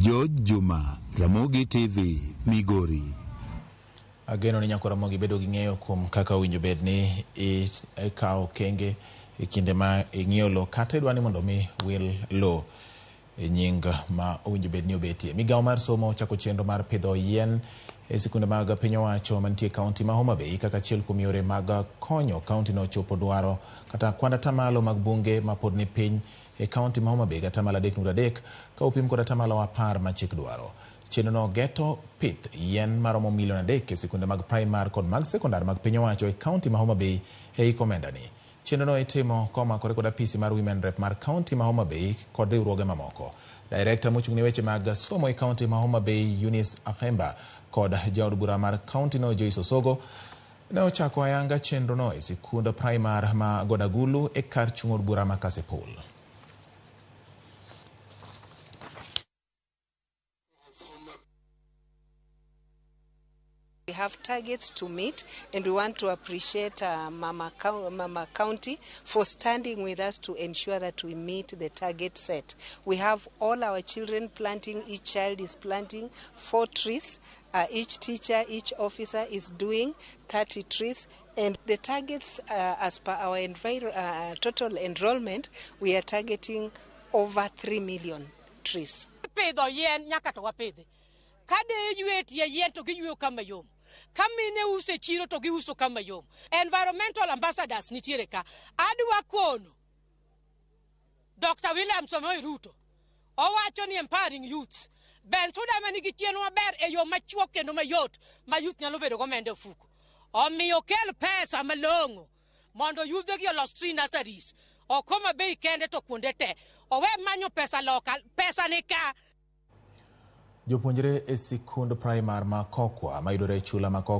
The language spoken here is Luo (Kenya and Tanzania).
George Juma, Ramogi TV, Migori. Ageno ni nyako Ramogi bedo gi ng'eyo kuom kaka owinjo bed ni ikawo okenge e kinde ma ing'iewo lowo kata idwa ni mondo mi wil lowo e nying ma owinjo bed ni obetie. Migawo mar somo ochako chenro mar pidho yien e sikunde mag piny owacho mantie e kaunti ma Homa Bay kaka achiel kuom yore mag konyo kauntino chopo dwaro kata kwand atamalo mag bunge ma pod ni piny e kaunti ma Homa Bay gi atamalo 3.3 ka opim kod atamalo 10 ma chik dwaro. Chenrono geto pith yien maromo milion 3 e sikunde mag praimar kod mag sekondar mag piny owacho e kaunti ma Homa Bay e hik omendani. Chenrono itimo komakore kod apisi mar Women Rep mar kaunti ma Homa Bay kod riwruoge mamoko. Director mochung' ne weche mag somo e kaunti ma Homa Bay Eunice Akhemba kod jaod bura mar kaunti no Joyce Osogo ne ochako ayanga chenrono e sikund praimar ma Godagulu e kar chung' od bura ma Kasipul. We have targets to meet, and we want to appreciate Mama County for standing with us to ensure that we meet the target set. We have all our children planting, each child is planting 4 trees. Each teacher, each officer is doing 30 trees. And the targets, as per our total enrollment, we are targeting over 3 million trees. Pidho yien nyaka to wapidhi. Ka deye ywe tie yien to giyweyo kama yom. Ka mine uso e chiro to giuso kama yom. Environmental ambassadors nitiere ka. Adwa kono Dr. William Samoei Ruto owacho ni empowering youths. Bensuda ma nigi chenro maber e yo machuok kendo mayot ma youth nyalo bedo go omenda e ofuko. Omiyo kel pesa malong'o mondo yudhegi olos tree nurseries. Ok Homa Bay kende to kuonde te. Owe manyo pesa loka, pesa ni ka. Jopuonjre e sikund primar ma Kokwa mayudore e chula ma Kokwa